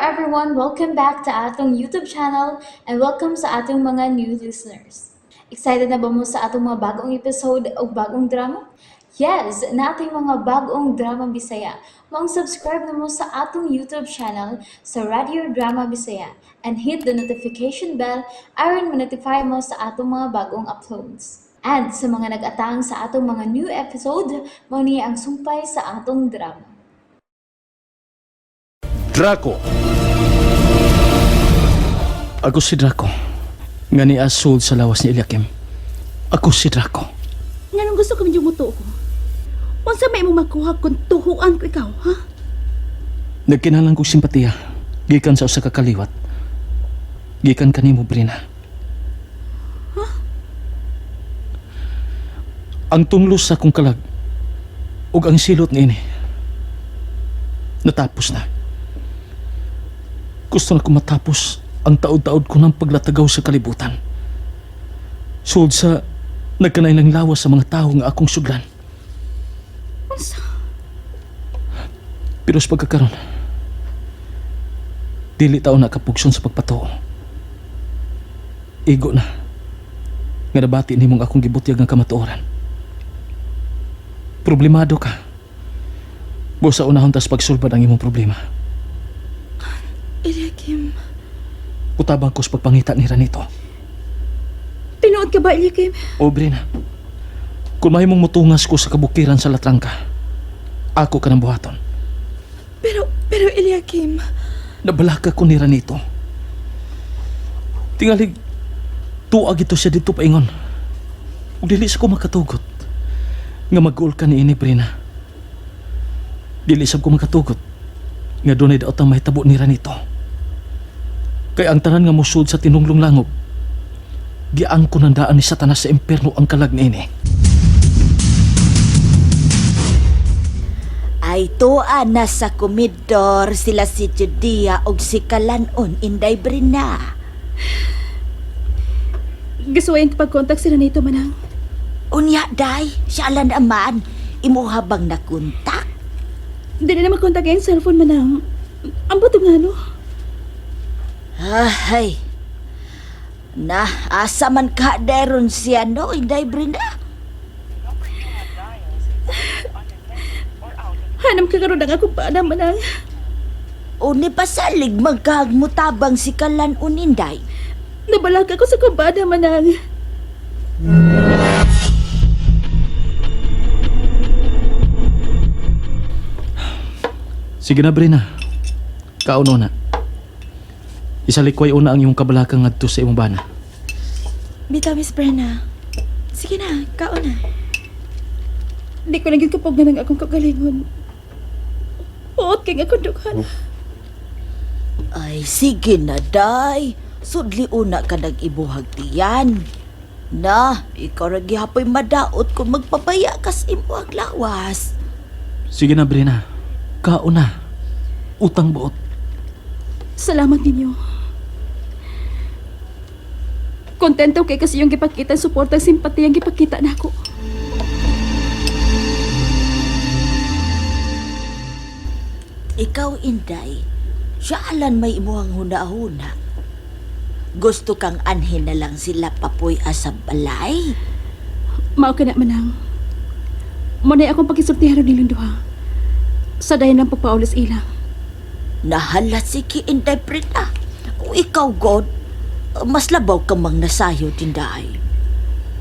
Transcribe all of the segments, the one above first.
everyone! Welcome back to atong YouTube channel and welcome sa atong mga new listeners. Excited na ba mo sa atong mga bagong episode o bagong drama? Yes, nating mga bagong drama Bisaya. Maong subscribe na mo sa atong YouTube channel sa Radio Drama Bisaya and hit the notification bell aron ma-notify mo sa atong mga bagong uploads. And sa mga nag-atang sa atong mga new episode, mao ni ang sumpay sa atong drama. Draco. Ako si Draco. Nga ni asud sa lawas ni Eliakim. Ako si Draco. Nganong gusto ka medyo mutuo ko? Unsa may imong makuha kung tuhuan ko ikaw, ha? Nagkinalang kog simpatiya. Gikan sa usa ka kaliwat. Gikan kanimo, Brina. Ang tunglos sa akong kalag ug ang silot niini natapos na. Gusto na ko matapos ang taod-taod ko ng paglatagaw sa kalibutan. Sulod sa nagkanay ng lawas sa mga tao nga akong sudlan. Unsa? Pero sa pagkakaron, dili tao na kapugson sa pagpatuo. Igo na nga nabati nimong akong gibutyag nga kamatuoran. Problemado ka. Busa unahon tas pagsulbad ang imong problema. Eliakim, Utabang ko sa pagpangita ni Ranito. tinuod ka ba, Eliakim? O Brina, kung mahimong mutungas ko sa kabukiran sa Latrangka, ako ka ng buhaton. Pero Eliakim, Nabalaka ko ni Ranito. Tingalig, tuag ito siya dito paingon. Ug dili sa ko makatugot nga mag-goal ka ni ini, Brina. Dili sa ko makatugot nga dunay daot ang mahitabo ni Ranito. Kay ang tanan nga musud sa tinunglong langob, giangko ng daan ni Satanas sa impierno ang kalag niini. Ay tuan na sa komidor sila si Judea og si Kalanon Inday Brina. Gisuwayan ka pag-contact sila nito, Manang. Unya day, siya ala naman imuha bang nakontak? Hindi na makontak ang cellphone, Manang. Ang buto nga, no? Ay. Na, asa man ka deron siya no, Inday Brina? Hanam ka karon ang akong paana, Manang. Uni pasalig magkagmutabang si Kalanon Inday. Nabalaka ko sa kumbada, Manang. Sige na, Brina. Kauno na. Isalikway una ang iyong kabalaka ngadto sa imong bana. Bitaw, Miss Brenna. Sige na, kaon na. Di ko lang yun kapag nga ng akong kagalingon. Puot kay nga akong dughan. Ay, sige na, day. Sudli una ka nag-ibuhag tiyan. Na, ikaw ra gihapoy madaot kung magpabaya kas imuhag lawas. Sige na, Brina. Kauna. Utang buot. Salamat ninyo. Kontento kay kasi yung gipakita, suporta, simpatiya ang gipakita nako. Ikaw, Inday, siya alan may imuhang huna-huna. Gusto kang anhin na lang sila papoy asa balay. Mao ka na, Manang. Muna'y akong pakisultihan ni duha. Sa dayon ng pagpaulis ila. Nahala si ki Inday Brina. O ikaw, God, mas labaw ka mang nasayo, Inday.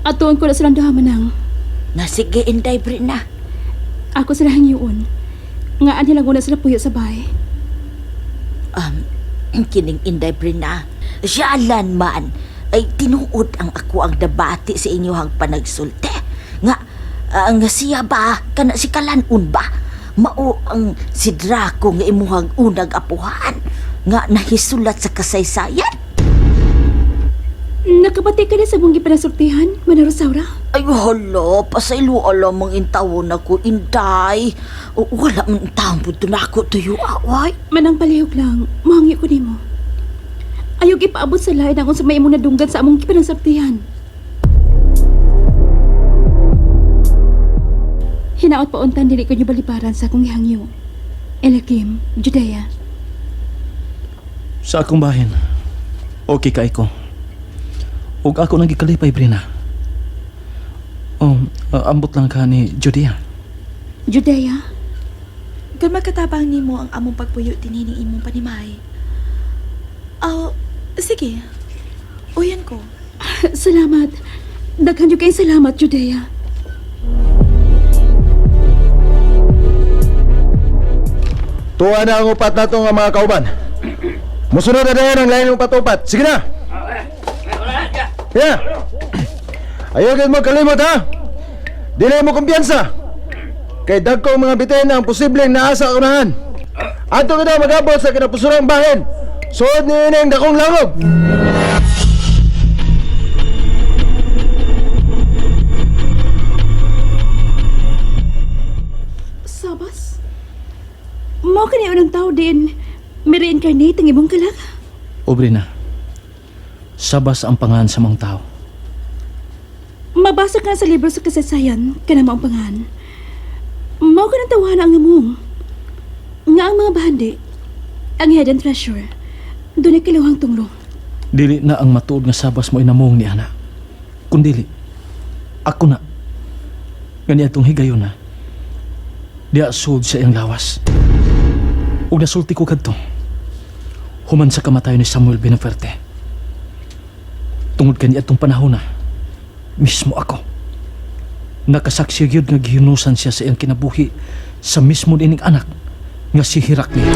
Atuan ko na silang duha, Manang. Na sige, Inday Brina. Ako sila hangyuon. Nga anhin lang una sila puyo sa bahay. Kining Inday Brina, siya alan man, ay tinuod ang ako ang debate sa inyohang panagsulte. Nga, nga siya ba, kana si Kalanon ba? Mao ang si Draco nga imuhang unag apuhan, nga nahisulat sa kasaysayan. Nakabati ka na sa mong gipanasultihan, Manang Rosaura? Ay, hala, pasaylo alamang intawon ako, Inday. O, wala man taong punto na ako tuyo, away. Manang palihog lang, mahangyo ko nimo. Ayaw ipaabot sa lain ang unsa may imong nadunggan sa among gipanasultihan. Hinaot pa untan dili ko niyo balibaran sa akong gihangyo. Elakim, Judea. Sa akong bahin, okay kay ko. Ug ako nang gikalipay, Brina. Oh, ambot lang ka ni Judea. Judea, Kung makatabang nimo ang among pagpuyo dinhi ning imong panimay. Aw, sige. Uyan ko. salamat. Daghan jud kay salamat, Judea. Tuwa na ang upat nato nga mga kauban. Musunod na dayon ang lain upat-upat. Sige na. Yeah. Ayaw gid mo kalimot ha. Dili mo kumpiyansa. Kay dagko ang mga bitin ang posibleng naa sa unahan. Adto kita magabot sa kinapusurang bahin. Suod ni ining dakong langob. Sabas? Mao kani unang tao din may reincarnate ang imong kalag. O Brina, sabas ang pangan sa mga tao. Mabasa ka sa libro sa kasaysayan kana maong pangan. Mao ka ng tawana ang among. Nga ang mga bahandi, ang hidden treasure, doon ay kiluhang tunglo. Dili na ang matuod nga sabas mo inamong ni ana. Kundili, ako na. Ngani atong higayon na. Diya sud sa iyang lawas. Ug nasulti ko kadto. Human sa kamatayon ni Samuel Benaferte. Tungod kani atong panahon na, mismo ako. Nakasaksi gyud nga gihinusan siya sa iyang kinabuhi sa mismo ining anak nga si Heraclio.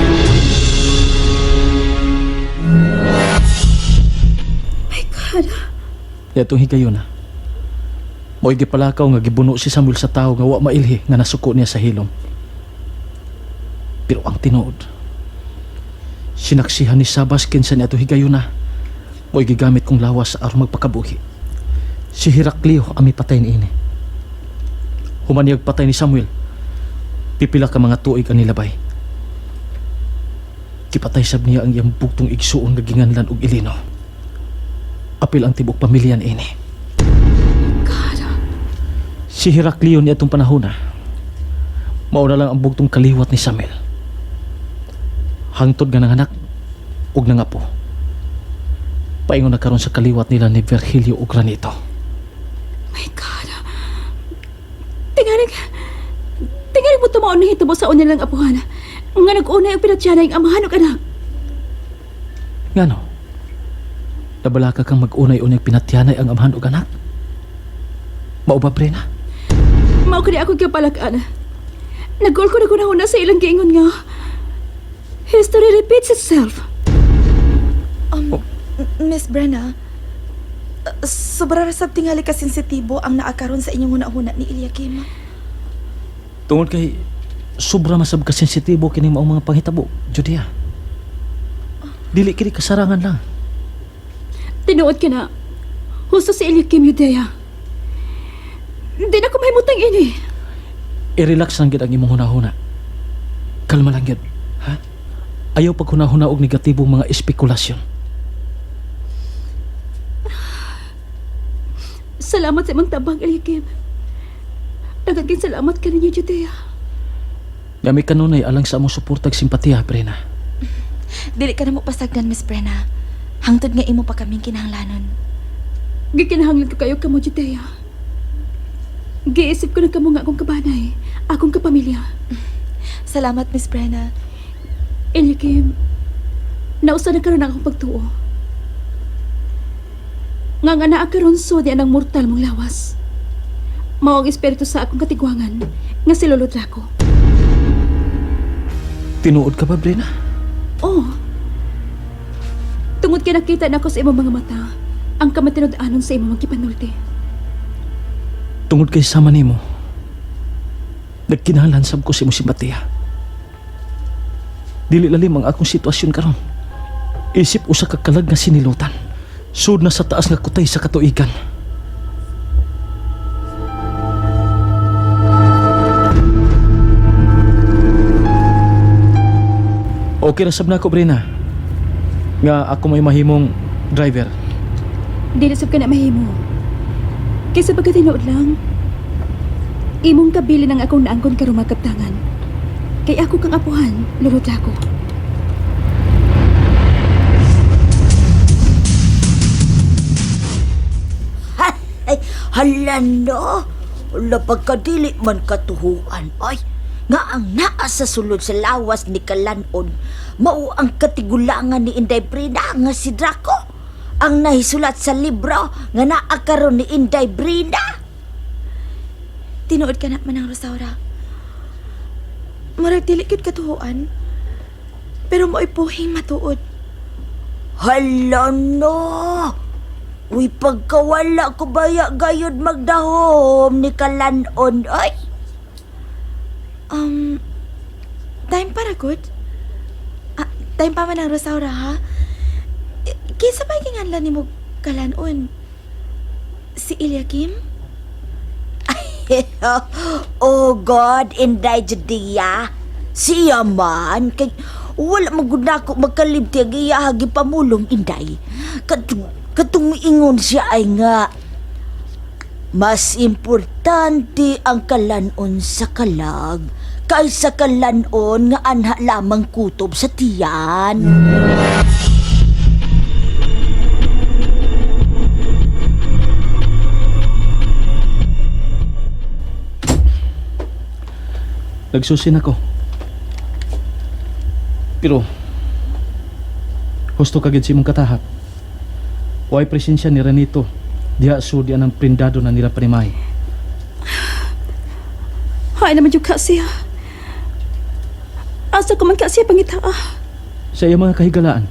My God! Yatong higayon na. Mo'y gipalakaw nga gibuno si Samuel sa tao nga wa mailhi nga nasuko niya sa hilom. Pero ang tinuod, sinaksihan ni Sabas kinsa niya higayon na. Mo'y gigamit kong lawas aron magpakabuhi. Si Heraclio ang mipatay niini. Humaniyag patay ni Samuel. Pipila ka mga tuig ang nilabay. Gipatay sab niya ang iyang bugtong igsuon nga ginganlan og Ilino. Apil ang tibok pamilya niini. God! Si Heraclio ni atong panahon na. Mauna lang ang bugtong kaliwat ni Samuel. Hangtod nga nanganak ug nangapo. Paingon na karon sa kaliwat nila ni Virgilio ug Granito. My God! Tingalig! Tingalig mo tumaon na hitabo sa una lang apuhan. Nga nag-unay ang pinatsyana ang amahan ug anak. Ngano? Nabalaka kang mag-unay-unay pinatyanay ang amahan ug anak? Mao ba, Brena? Mao kani ako gipalakan. Nagol ko na kunahuna sa ilang giingon nga. History repeats itself. Miss Brenna, sobra ra sab tingali ka sensitibo ang naakaron sa inyong hunahuna ni Eliakim. Tungod kay sobra masab ka sensitibo kining maong mga panghitabo, Judea. Dili kini kasarangan lang. Tinuod ka na. Husto si Eliakim Yudea. Hindi na ko mahimutang ini. I-relax lang gid ang imong hunahuna. Kalma lang gid, ha? Ayaw paghunahuna og negatibong mga espekulasyon. Salamat sa imong tabang, Eliakim. Daghan salamat ka ninyo, Judea. Nga may kanunay alang sa among suportag simpatiya, Brena. Dili ka na mo pasagdan, Miss Brenna. Hangtod nga imo pa kaming kinahanglanon. Gikinahanglan ko kayo kamo, Judea. Giisip ko na kamo nga akong kabanay, akong kapamilya. Salamat, Miss Brenna. Eliakim, nausa na karon ang akong pagtuo. Nga nga naa karon so di anang mortal mong lawas. Mao ang espiritu sa akong katigwangan nga si Lolo Draco. Tinuod ka ba, Brena? Oh. Tungod kay nakita nako sa imong mga mata ang kamatinud-anon sa imong magkipanulti. Tungod kay sama nimo, nagkinahanglan sab ko sa imong simpatiya. Dili lalim ang akong sitwasyon karon. Isip usa ka kalag nga sinilutan. Sud na sa taas nga kutay sa katuigan. Okay ra sab nako, Brina. Nga ako may mahimong driver. Dili sab ka na mahimo. Kaysa pagkatinuod lang. Imong kabili ng akong naangkon karong magkaptangan. Kay ako kang apuhan, Lolo Draco. Hala no! Hala pagkadili man katuhuan ay. Nga ang naa sa sulod sa lawas ni Kalanon, mao ang katigulangan ni Inday Brina nga si Draco. Ang nahisulat sa libro nga naa karon ni Inday Brina. Tinuod ka na Manang Rosaura. Murag dili gyud katuhuan. Pero mo'y puhing matuod. Hala no! Uy, pagkawala ko baya gayod magdahom ni Kalanon ay. Time para good? Ah, time pa Manang Rosaura ha? Eh, kinsa pa kinganlan nimo Kalanon? Si Eliakim? Oh God, Inday Judea. Siya man, kay wala magud nako magkalibti ang iya gipamulong Inday. Katong, katong ingon siya ay nga, mas importante ang kalanon sa kalag kaysa kalanon nga anha lamang kutob sa tiyan. Nagsusin ako. Pero, husto ka gid sa imong katahap. Way presensya ni Renito diha sudi ang prindado na nila panimay. Hay naman yung ka siya. Asa ko man ka siya pangita ah. Sa iyang mga kahigalaan,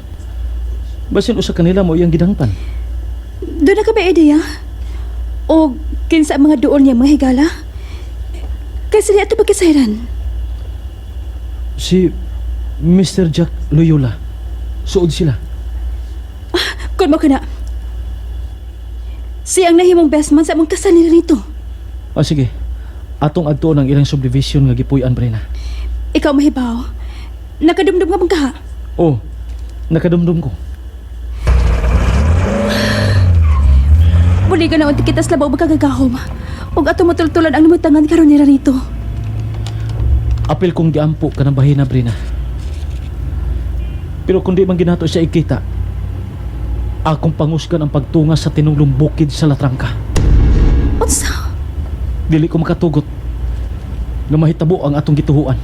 basin usa kanila mo iyang gidangpan. Doon na ka ba ideya? O kinsa ang mga doon niya mga higala? Kaysa niya ito pagkasayran. Si Mr. Jack Loyola, suod sila. Kung mo ka na. Siya ang nahimong best man sa among kasal nila nito. Ah, sige. Atong adtuon ang ilang subdivision nga gipuy-an, Brena. Ikaw mahibaw. Nakadumdum nga bang kaha? Oh, nakadumdum ko. Buligan na unti kita sa labaw magkagagahom. Ug ato matultulan ang namutangan karon nila nito. Apil kong giampo ka ng bahina, Brina. Pero kung di man ginato siya ikita, akong pangusgan ang pagtunga sa tinunglong bukid sa Latrangka. Unsa? Dili ko makatugot nga mahitabo ang atong gituhuan.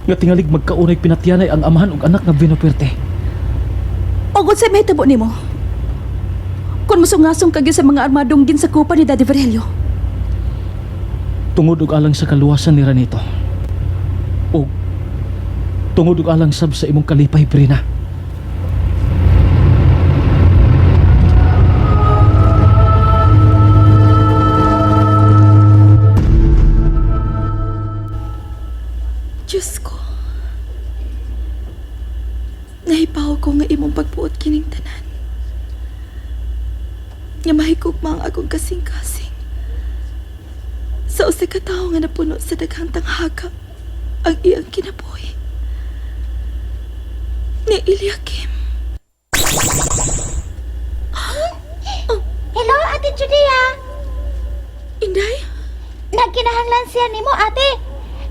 Nga tingalig magkaunay pinatyanay ang amahan ug anak nga Vinopuerte. Ug unsay mahitabo nimo? Kung musungasong kagyo sa mga armadong ginsakupan ni Daddy Virgilio. Tungod og alang sa kaluwasan ni Ranito. O tungod og alang sab sa imong kalipay, Brina. Diyos ko. Nahipaw ko nga imong pagbuot kining tanan. Nga mahigugma ang akong kasing-kasing. Sa usa ka tawo nga napuno sa daghang tanghaga ang iyang kinabuhi. Ni Eliakim. Hello, Ate Judea. Inday, Nagkinahanglan siya nimo, ate.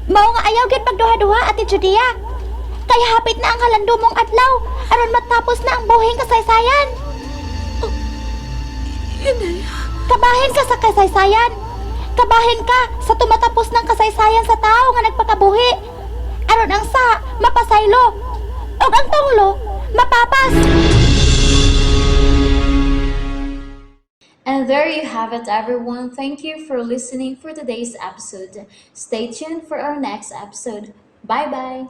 Mao nga ayaw gyud magduha-duha, Ate Judea. Kaya hapit na ang halandumong adlaw aron matapos na ang buhing kasaysayan. Inday. Kabahin ka sa kasaysayan. Kabahin ka sa tumatapos ng kasaysayan sa tao nga nagpakabuhi. Aron ang sa mapasaylo ug ang tunglo mapapas. And there you have it, everyone. Thank you for listening for today's episode. Stay tuned for our next episode. Bye bye.